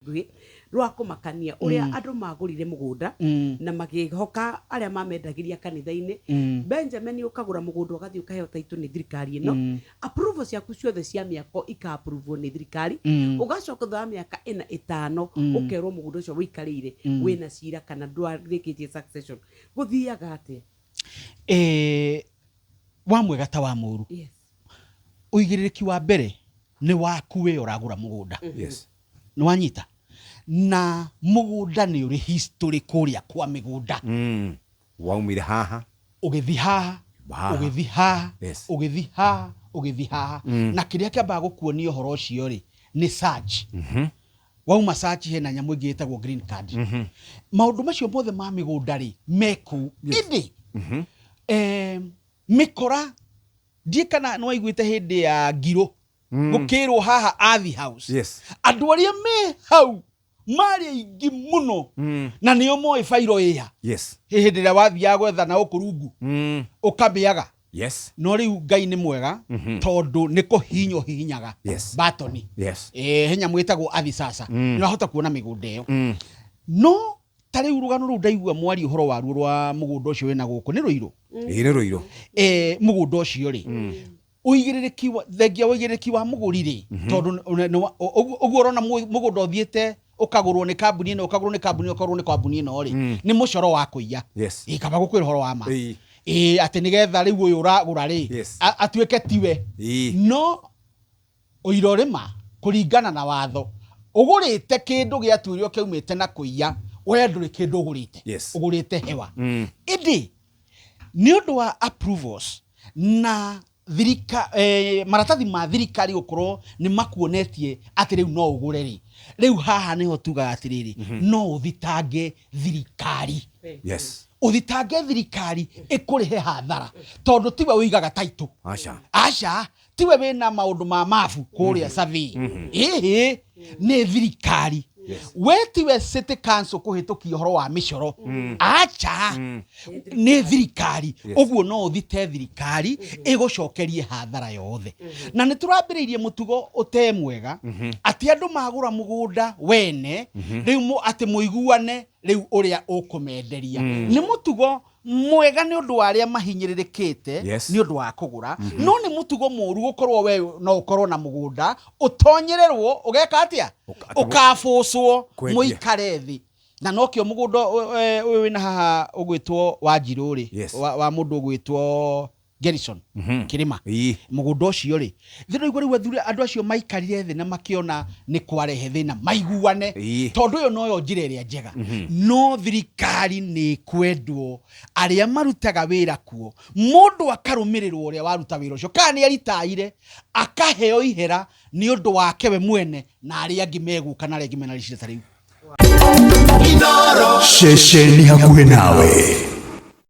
Nguhĩ rwa kũmakania ũrĩa andũ magũrire mũgũnda na makĩhoka arĩa mamendagĩria kanitha-inĩ. Benjamin, ũkagũra mũgũnda, ũgathiĩ ũkaheo taitũ nĩ thirikari ĩno, approval ciaku ciothe cia mĩako ika-approvewo nĩ thirikari, ũgacoka thutha wa mĩaka 4, 5 ũkerwo mũgũnda ũcio ũikarĩire wĩna cira kana ndwarĩkĩtie succession. Gũthiaga atĩa? Wa mwega ta wa mũru. Ũigĩrĩrĩki wa mbere nĩ waku we ũragũra mũgũnda. Nĩ wanyita na mũgũnda nĩ ũrĩ history kũrĩa kwa mĩgũnda. Waumire haha. Ũgĩthi haha. Haha. Ũgĩthi haha. Ũgĩthi haha, ũgĩthi haha. Na kĩrĩa kĩambaga gũkuonia ũhoro ũcio rĩ, nĩ search. Wauma search, hena nyamũ ĩngĩ ĩtagwo green card. Maũndũ macio mothe ma mĩgũnda rĩ, me kũu. Ĩndĩ mĩkora ndiĩ kana nĩ waiguĩte hĩndĩ ya ngirũ gũkĩrwo haha Athi House, andũ arĩa me hau marĩ aingĩ mũno na nĩo moĩ bairo ĩya. Hĩndĩ ĩrĩa wathiaga gwetha na gũkũ rungu ũkamĩaga. No rĩu Ngai nĩ mwega tondũ nĩ kũhihinywo hihinyaga batoni. He nyamũ ĩtagwo Athi Sasa, nĩ wahota kuona mĩgũnda ĩyo. No ta rĩu rũgano rũu ndaigua mwaria ũhoro waruo rwa mũgũnda ũcio wĩna gũkũ nĩ Rũirũ. Ĩĩ, nĩ Rũirũ. Mũgũnda ũcio rĩ, ũigĩrĩrĩki thengia wa ũigĩrĩrĩki wa mũgũri rĩ, tondũ ũguo ũrona mũgũnda ũthiĩte ũkagũrwo nĩ kambuni ĩno, ũkagũrwo nĩ kambuni ĩno, ũkagũrwo nĩ kambuni ĩno rĩ, nĩ mũcoro wa kũiya. Ĩ kaba gũkwĩra ũhoro wa ma. Ĩ atĩ nĩgetha rĩu ũyũ ũragũra rĩ, atuĩke tiwe. No ũira ũrĩma kũringana na watho, ũgũrĩte kĩndũ gĩatuĩrio kĩaumĩte na kũiya, we ndũrĩ kĩndũ ũgũrĩte. Ũgũrĩte hewa. Ĩndĩ nĩ ũndũ wa approvals na maratathi ma thirikari gũkorwo nĩ makuonetie atĩ rĩu no ũgũre rĩ, rĩu haha nĩho tugaga atĩrĩrĩ, no ũthitange thirikari. Ũthitange thirikari ĩkũrĩhe hathara tondũ tiwe ũigaga title. Aca. Aca, tiwe wĩna maũndũ ma mabu kũrĩa survey, ĩhĩ, nĩ thirikari. We tiwe city council kũhĩtũkia ũhoro wa mĩcoro, aca, nĩ thirikari. Ũguo no ũthite thirikari ĩgũcokerie hathara yothe. Na nĩ tũrambĩrĩirie mũtugo ũte mwega atĩ andũ magũra mũgũnda wene rĩu atĩ mũiguane rĩu ũrĩa ũkũmenderia. Nĩ mũtugo mwega nĩ ũndũ wa arĩa mahinyĩrĩrĩkĩte nĩ ũndũ wa kũgũra, no nĩ mũtugo mũru gũkorwo we no ũkorwo na mũgũnda ũtonyererwo, ũgeka atĩa? Ũkabucwo. Kwendia. Mũikare thĩ. Na nokĩo mũgũnda ũyũ wĩna haha ũgwĩtwo Wanjirũ rĩ, wa mũndũ ũgwĩtwo Gerison Kĩrĩma, mũgũnda ũcio rĩ, thĩ rĩu athuri andũ acio maikarire thĩ na makĩona nĩ kwarehe thĩna, maiguane, tondũ ĩyo noyo njĩra ĩrĩa njega. No thirikari nĩ kwendwo arĩa marutaga wĩra kuo, mũndũ akarũmĩrĩrwo ũrĩa waruta wĩra ũcio, kana nĩ aritaire akaheo ihera nĩ ũndũ wake we mwene na arĩa angĩ megũka na arĩa angĩ mena rĩciria ta rĩu. Ceceni hakuhĩ nawe.